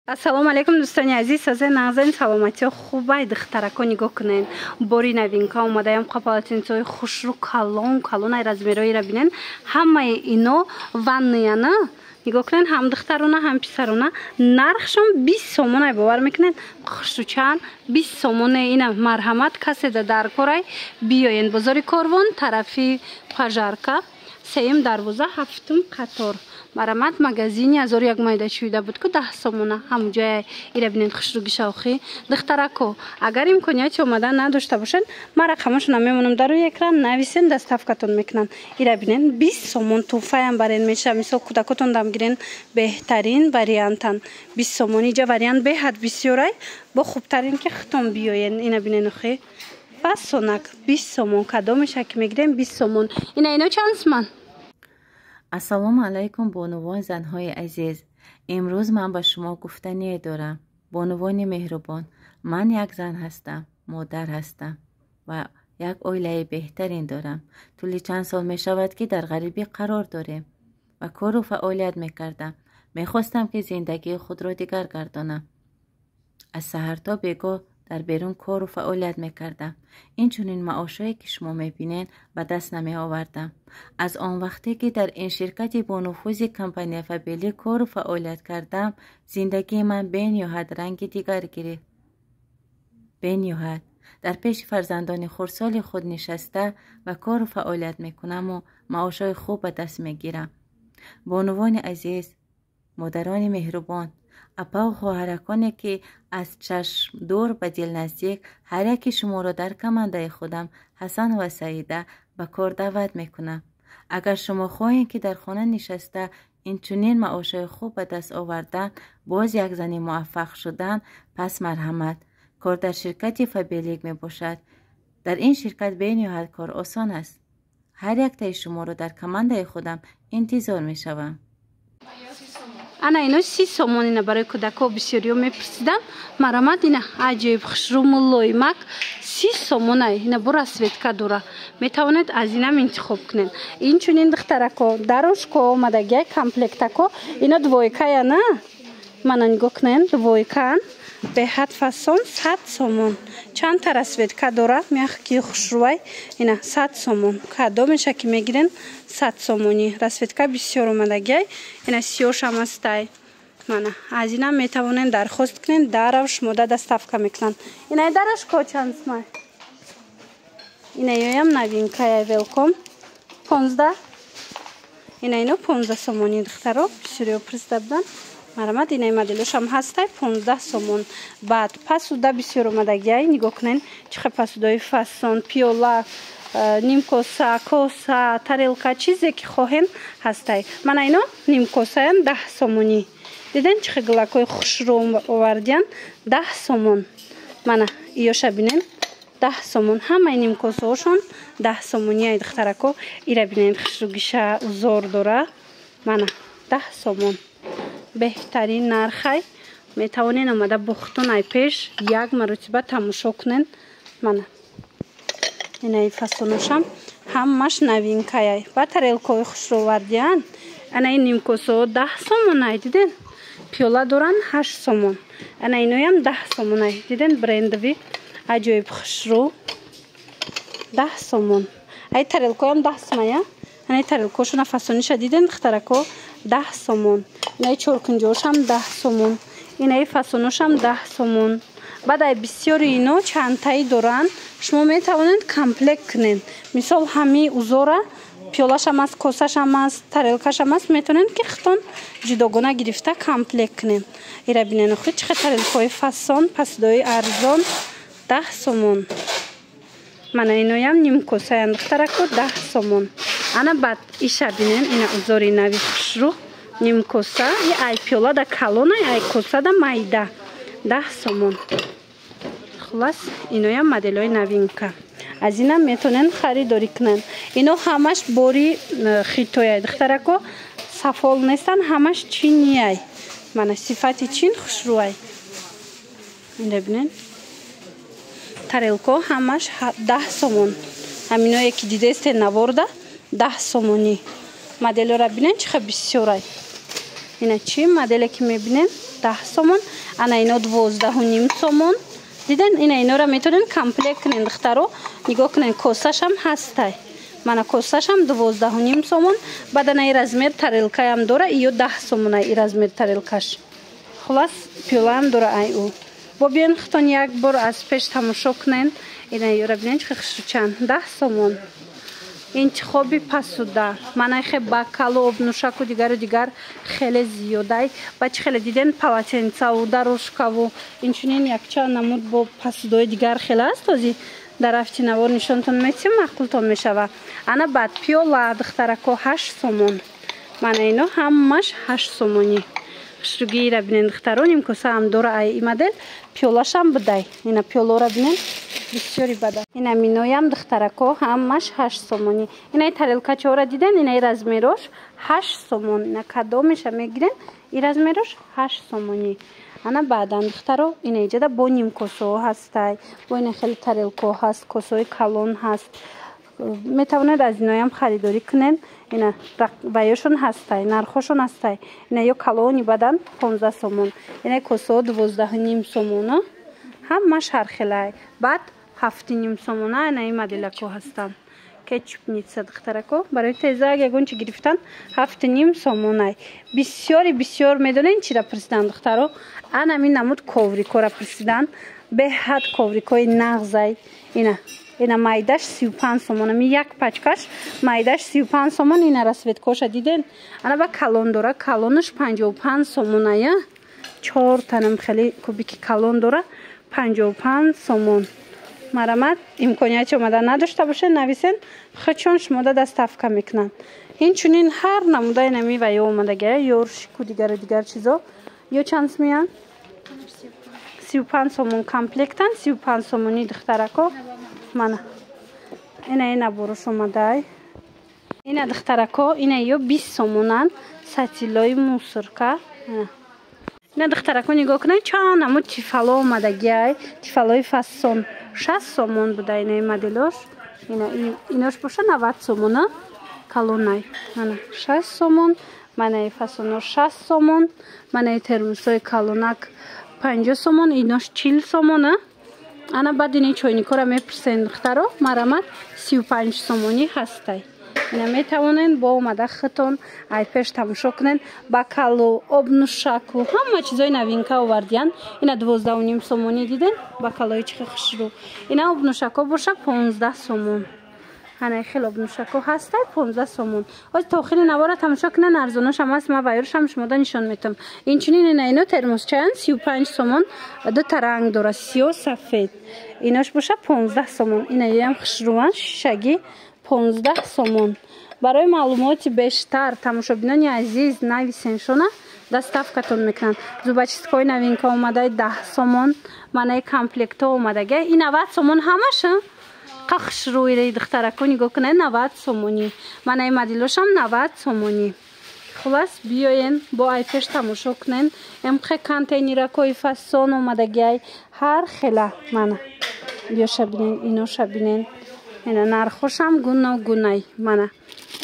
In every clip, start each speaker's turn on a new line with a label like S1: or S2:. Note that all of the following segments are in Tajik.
S1: Ассалому алайкум, дӯстони азиз, сазен нағзен, саломатиё хубай. Духтарако, нигоҳ кунен, бори новинка омадаям. Полотенцои хушрӯ, калон калон, ай размероира бинен. Ҳамаи ино ванныяна, нигоҳ кунен, ҳам духтарона, ҳам писарона. Нархшон 20 сомон ай, бовар мекунед? Хушрӯчаан, 20 сомоне. Ина, марҳамат, каседа дар корай, биёен бозори Корвон, тарафи Пожарка, сеюм дарвоза, ҳафтум қатор. Марҳамат. Магазини ҳазору як майда шуида буд ку, 10 сомона, ҳамуҷоя. Ира бинед, хушрӯги шавхӣ. Духтарако, агар имконияти омадан надошта бошед, ман рақамашона мемонам дар рӯи экран, нависен, доставкатон мекунанд. Ира бинед, 20 сомон, тӯҳфаям барен меша. Мисол, кӯдакотон дам гирен, беҳтарин вариантан, 20 сомон. Иҷа вариант беҳад бисёрай, бо хубтарин ки хитон биёен. Ина бинен, охи фасонак, 20 сомон. Кадомеша ки мегирем, 20 сомон. Ина, ино чанд суман?
S2: Ассалому алайкум, бонувон, занҳои азиз! Имрӯз ман ба шумо гуфтание дорам. Бонувони меҳрубон, ман як зан ҳастам, модар ҳастам ва як оилаи беҳтарин дорам. Тӯли чанд сол мешавад, ки дар ғарибӣ қарор дорем ва кору фаъолият мекардам. Мехостам, ки зиндагии худро дигар гардонам. Аз саҳар то бегоҳ дар берун кору фаъолият мекардам. Инчунин маошое, ки шумо мебинед, ба даст намеовардам. Аз он вақте ки дар ин ширкати бонуфузи компания Фаберлик кору фаъолият кардам, зиндагии ман бениҳоят ранги дигар гирифт. Бениҳоят дар пеши фарзандони хурдсоли худ нишаста ва кору фаъолият мекунаму маошҳои хуб ба даст мегирам. Бонувони азиз, модарони меҳрубон, апаву хоҳараконе, ки аз чашм дур, ба дил наздик, ҳар яки шуморо дар командаи худам, Ҳасан ва Саида, ба кор даъват мекунам. Агар шумо хоҳед, ки дар хона нишаста инчунин маошҳои хуб ба даст овардан, боз як зани муваффақ шудан, пас марҳамат, кор дар ширкати Фаберлик мебошад. Дар ин ширкат бениҳоят кор осон аст. Ҳар яктаи шуморо дар командаи худам интизор мешавам.
S1: Ана, ино 30 сомон. Ина, барои кӯдакҳо, бисёриҳо мепурсидам. Марҳамат, ина, аҷоиб хушрӯ, мулоимак, 30 сомонай. Ина, бо расцветка дора, метавонед аз инам интихоб кунед. Инчунин, духтарако, дарошко омадагиай, комплектако. Ино двойкая на, мана, нигоҳ кунед, двойкаан, беҳад фасон, 100 сомон. Чандта расцветка дора, мягкий, хушрӯай. Ина, 100 сомон. Кадомеша ки мегирен, 100 сомонӣ. Расцветка бисёр омадагиай. Ина, сиёшам астай. Мана, аз инам метавонен дархост кунен, дарав шумода доставка мекунанд. Ина, дарашко чанд сумай? Ина, ёям новинкая, Велком, 15. Ина, ино 15 сомонӣ. Духтаро, бисёриё пурсида буданд. Марҳамат, инаи моделошам ҳастай, 15 сомон. Баъд посуда бисёр омадагиай. Нигоҳ кунен, чӣ хел посудаи фасон: пиёла, нимкоса, коса, тарелка, чизе ки хоҳем, ҳастай. Мана, ино нимкосаям 10 сомонӣ. Диден, чӣ хел гулакҳои хушрӯ овардиян? 10 сомон. Мана, иёша бинен, 10 сомон. Ҳамаи нимкосаҳошон 10 сомонӣ. Ай, духтарако, ира бинен, хушрӯгиша, узор дора. Мана, 10 сомон, беҳтарин нархай. Метавонен омада бухтун, ай пеш як маротиба тамошо кунен. Мана, инаи фасоношам ҳамаш новинкаяй. Ба тарелкаҳои хушрӯ овардиян. Ана, ин нимкосаҳо 10 сомонай, диден? Пиёла доранд, 8 сомон. Ана, иноям 10 сомонай, диден? Брендовый, аҷоиб хушрӯ, 10 сомон. Ай, тарелкаҳоям 10 сомая. Анаи тарелкаҳошона фасониша диден, духтарако? 10 сомон. Инаи чоркунҷоошам 10 сомон, инаи фасоношам 10 сомон. Баъд ай бисёри ино чандтаи доранд, шумо метавонед комплект кунед. Мисол, ҳамаи узора, пиёлашам аст, косашам аст, тарелкашам аст, метавонед, ки хитон ҷудогона гирифта комплект кунед. Ира бинен, охи чӣ хел тарелкаҳои фасон, посудаҳои арзон, 10 сомон. Мана, иноям нимкосаян, духтарако, 10 сомон. Ана, баъд иша бинен, ина узори нави хушрӯ, нимкоса и ай пиёлада калона, ай косада майда, 10 сомон. Хулас, иноям моделҳои новинка, аз инам метавонен харидорӣ кунен. Ино ҳамаш бори хитояй, духтарако, сафол нестанд, ҳамаш чинияй. Мана, сифати чин, хушрӯай. Ина бинен, тарелко ҳамаш 10 сомон. Ҳаминое ки дидесте наворда, 10 сомонӣ. Моделҳоро бинен, чӣ хел бисёрай. Ина, чӣ моделе ки мебинен. 10 сомон. Ана ино 12.5 сомон. Диден ина инора метавонен комплект кунен духтаро. Нигоҳ кунен, косашам ҳастай. Мана косашам 12.5 сомон. Баъд ана и размер тарелкаям дора, иё 10 сомона и размер тарелкаш. Хулас пиёлаам дора ай ӯ. Бо биён худтон як бор аз пеш тамошо кунен. Ина ёра бинен чӣ хушрӯчан. 10 сомон. Интихоби пасуда. Мана хе бакалу, обнӯшаку дигару дигар хеле зиёдай. Ба чӣ хеле диден полотенцаву дорожкаву инчунин якчанд намуд бо пасудои дигар хеле аст. Ҳозир дар рафти навор нишонтон метиҳам, маъқултон мешава. Ана баъд пиёла духтарако 8 сомон. Мана ино ҳамаш 8 сомонӣ. Хушругиира бинен духтаро, нимкосаам дора ай и модел, пиёлашам будай. Ина пиёлора бинен, бисёри бада. Ина миноям духтарако ҳамаш 8 сомонӣ. Инаи тарелкачора диден, инаи размерош 8 сомон. Ина кадомеша мегирен, и размерош 8 сомонӣ. Ана баъдан духтаро ина иҷада бо нимкосоҳо ҳастай, бо ина хеле тарелкаҳо ҳаст, косои калон ҳаст. Метавонед аз иноям харидорӣ кунен. Ина ваёшон ҳастай, нархошон ҳастай. Ина ё калони бадан 15 сомон. Ина косоҳо 12.5 сомона. Ҳамаш ҳархелай. Баъд 7.5 сомона ина ин моделако ҳастанд. Кетчупница духтарако барои тезак ягон чи гирифтан 7.5 сомонай. Бисёри бисёр медонед чира пурсидан духтаро? Ана ҳамин намуд коврикора пурсидан. Беҳад коврикои нағзай. Ина майдаш 35 сомон. Ами як пачкаш майдаш 35 сомон. Ина расцветкоша диден. Ана ба калон дора, калонаш 55 сомоная. 4 танам хеле кубики калон дора, 55 сомон. Марамат имконияти омада надошта бошед, нависен, худшон шумода доставка мекунанд. Инчунин ҳар намудаи нами ва ё омадагия, ёршику дигару дигар чизо. Ё чанд смиян? 35 сомон комплектан, 35 сомони духтарако. Мана ина ина боруш омадай. Ина духтарако, ина ё 20 сомонан, сатилои мусорка. Ина духтарако нигоҳ кунед, чанд намуд тифало омадагиай, тифалои фасон 60 сомон буда инаи моделош. Ина инош боша 90 сомона калонай. Мана 60 сомон, манаи фасоно 60 сомон, манаи термосои калонак 50 сомон, инош 40 сомона. Ана баъд ини чойникора мепурсен духтаро, марамат 35 сомонӣ ҳастай. Ина метавонен бо омада худтон ай пеш тамошо кунен. Бакалу, обнӯшаку, ҳама чизои новинка овардиян. Ина 12.5 сомонӣ диден, бакалои чихи хушрӯ. Ина обнӯшако боша 15 сомон. Ана хеле обнӯшако ҳастай 15 сомон. Ҳозир то охири навора тамошо кунен, арзоношам ҳаст, ман вайёршам шумода нишон метам. Инчунин ина ино термосчаян 35 сомон, ду та ранг дора, сиё сафед. Инош боша 15 сомон. Ина ям хушрӯан шишагӣ 15 сомон. Барои маълумоти бештар тамошобинони азиз нависен шона, доставкатон мекунанд. Зубочисткаҳои новинка омадаи 10 сомон, манаи комплектҳо омадагия. И 90 сомон ҳамаша. Қахшрӯи духтарако нигоҳ кунед, 90 сомонӣ. Манаи моделошам 90 сомонӣ. Хулас биёен бо айпеш тамошо кунен. Эмхе контейнеракои фасон омадагиай ҳар хела. Мана ёша бинен, иноша бинен. Ина нархошам гуногунай. Мана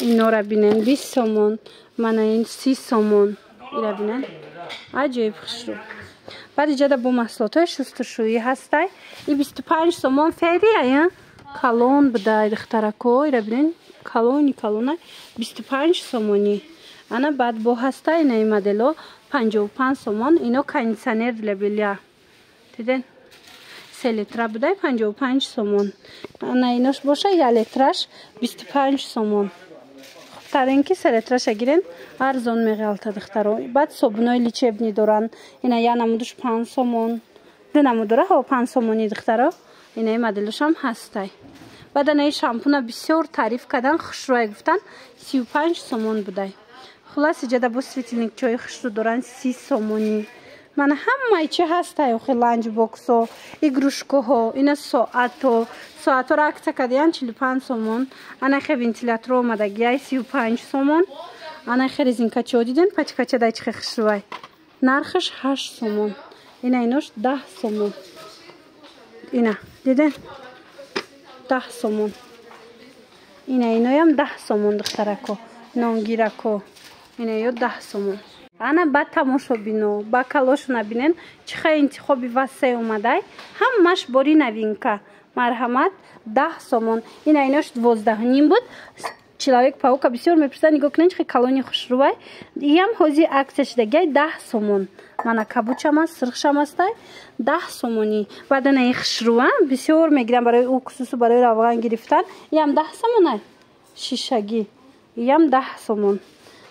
S1: инора бинен 20 сомон, мана ин 30 сомон. Ира бинен. Аҷоиб хушрӯ. Баъд иҷода бо маҳсулотҳои шустушӯӣ ҳастай. И 25 сомон ферия, калон будай духтарако, ира бинен, калони калона 25 сомонӣ. Ана баъд бо ҳастай инаи модело 55 сомон. Ино кондитсионер для белья. Диден? 3 литра будай 55 сомон. Ана инош боша 1 литраш 25 сомон. Хубтарин ки 3 литраша гирен, арзон меғалта духтаро. Баъд собунои лечебный доранд. Ина я намудуш 5 сомон. Ду намуд дора, ҳо 5 сомони духтаро. Инаи моделошам ҳастай. Баъд анаи шампуна бисёр таъриф кардан, хушрӯай гуфтан, 35 сомон будай. Хулас иҷода бо светильникчои хушрӯ доранд 30 сомонӣ. Мана ҳамаи чи ҳастай, охи ланчбоксо, игрушкаҳо, ина соато. Соатҳоро аксия кардиян 45 сомон. Ана хе вентилятор омадагиай 35 сомон. Ана хе резинкачиҳо диден, пачкача дай чихе хушрӯай. Нархаш 8 сомон. Ина инош 10 сомон. Ина диден? 10 сомон. Ина иноям 10 сомон духтарако, нонгирако. Ина ё 10 сомон. Ана ба тамошобино, ба калошона бинен, чӣ хел интихоби васеъ омадай. Ҳамаш бори новинка. Марҳамат, 10 сомон. Ина инош 12,5 буд. Человек паука бисёр мепурсад, нигоҳ кунед, чӣ хел калони хушрӯвай. Иам ҳози акция шудагиай, 10 сомон. Мана кабучам аст, сирхшам астай, 10 сомонӣ. Баъд ана и хушрӯва бисёр мегирам барои уксусу барои равған гирифтан. Иам 10 сомонай, шишагӣ, иам 10 сомон.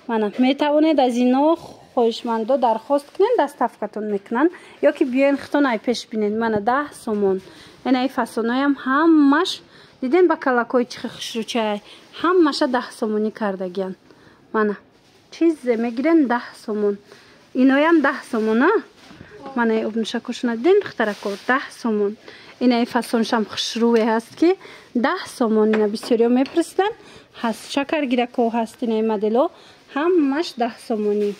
S1: Мана метавонед аз ино хоҳишмандо дархост кунед, доставкатон мекунанд, ё ки биёен хитон ай пеш бинед. Мана 10 сомон. Ина и фасоноям ҳамаш диден, ба калакҳои чихи хушрӯчай, ҳамаша 10 сомонӣ кардагиян. Мана чизе мегирен, 10 сомон. Иноям 10 сомон, а? Мана обнушакошона диден, духтарако, 10 сомон. Ина и фасоншам хушрӯе ҳаст, ки 10 сомон. Ина бисёриё мепурсиданд, ҳаст шакаргирако ҳаст. Ина модело ҳамаш 10 сомонӣ.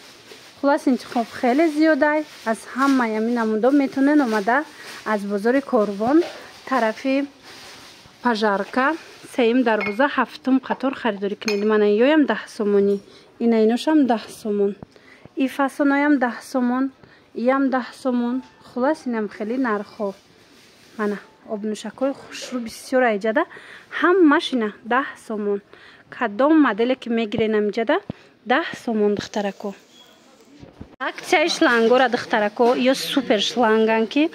S1: Хулас, интихоб хеле зиёдай. Аз ҳамаи ҳамин намудо метавонед омада аз бозори Корвон, тарафи Пожарка, сеюм дарвоза, ҳафтум қатор харидорӣ кунед. Мана иёям 10 сомонӣ, ина иношам 10 сомон, и фасоноям 10 сомон, иям 10 сомон. Хулас, инам хеле нархҳо. Мана обнӯшакҳои хушрӯ бисёр айҷада, ҳамаш ина 10 сомон. Кадом моделе ки мегирен, амиҷада 10 сомон, духтарако. Акцияи шлангора, духтарако, ё супер шланган, ки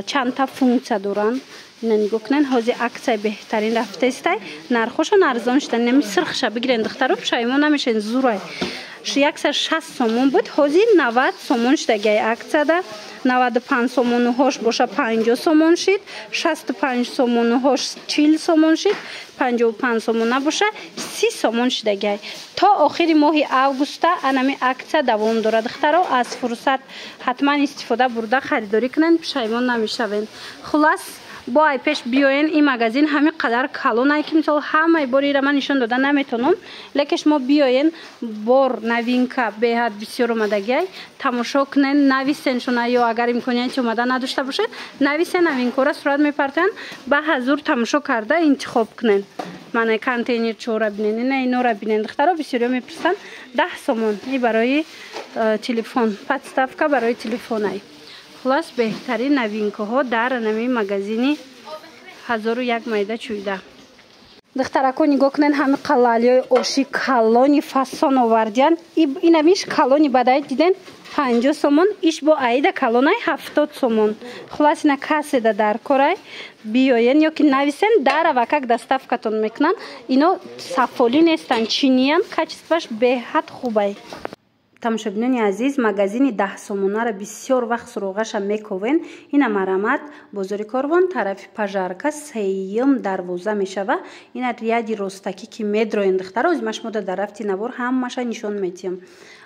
S1: чандта функсия доранд. Ина нигоҳ кунед, ҳозир акцияи беҳтарин рафтаистай, нархошон арзон шудан. Инами сирхша бигирен, духтаро, пушаймон намешен, зурай. 160 сомон буд, ҳозир 90 сомон шудагиай акцияда. 95 сомонуҳош боша, 50 сомон шид, 65 сомонуҳош 40 сомон шид, 55 сомон набоша, 30 сомон шудагиай. То охири моҳи августа анами акция давом дорад. Духтаро, аз фурсат ҳатман истифода бурда харидорӣ кунед, пушаймон намешавед. Хулас, бо ай пеш биёен. Ин магазин ҳамин қадар калонае, ки мисол ҳамаи борира ман нишон дода наметавонам, лекин шумо биёен, бор новинка беҳад бисёр омадагиай, тамошо кунен, нависен шуна, ё агар имконияти омада надошта бошед, нависен, новинкора сурат мепартоянд, ба ҳазур тамошо карда интихоб кунен. Мана контейнер чора бинен, ина инора бинен, духтаро, бисёриё мепурсанд. 10 сомон. И барои телефон, подставка барои телефонай. Хулас, беҳтарин новинкаҳо дар нами магазини ҳазору як майда чӯйда. Духтарако, нигоҳ кунед, ҳами қалалиҳои оши калони фасон овардиян. Инамиш калони бадай, диден, 50 сомон. Иш бо аида калонай, 70 сомон. Хулас, ина каседа дар корай, биёен ё ки нависен, даравакак доставкатон мекунанд. Ино сафолӣ нестанд, чиниян, качестваш беҳад хубай. Тамошобинони азиз, магазини 10 сомонара бисёр вақт суроғаша мековен. Ина марамат, бозори Корвон, тарафи Пожарка, сеюм дарвоза мешава. Ина ряди ростакӣ ки медроен, духтаро, озима шумо дар рафти навор ҳамаша нишон метиҳам.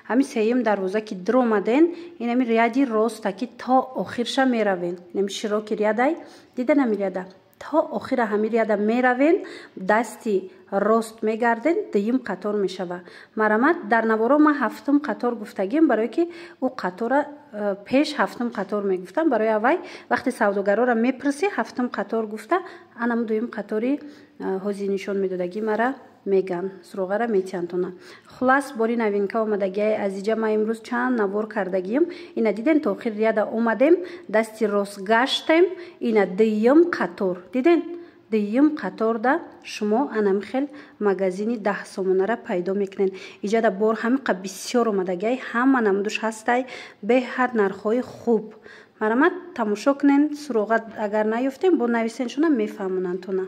S1: Ҳамин сеюм дарвоза ки дромаден, инами ряди ростакӣ то охирша меравен. Инами широки рядай, дида, нами ряда то охира, ҳамин ряда меравен, дасти рост мегарден, дуюм қатор мешава. Марамат, дар наворо ман ҳафтум қатор гуфтагим, барое ки ӯ қатора пеш ҳафтум қатор мегуфтам. Барои аввай вақте савдогарора мепурсӣ, ҳафтум қатор гуфта, анам дуюм қатори ҳозир нишон медодагӣ мара меган, суроғара метиҳанд. Хулас, бори новинка омадагиай. Азиҷа ман имрӯз чанд навор кардагием. Ина дидем, то охир ряда омадем, дасти рост гаштем, ина дуюм қатор, диден, дуюм қаторда шумо анами хел магазини 10 сомонара пайдо мекунед. Иҷада бор ҳамиқа бисёр омадагиай, ҳама намудуш ҳастай, беҳад нархҳои хуб. Марамат, тамошо кунен, суроға агар наёфтем, бо нависен, шуна мефаҳмонанд тона.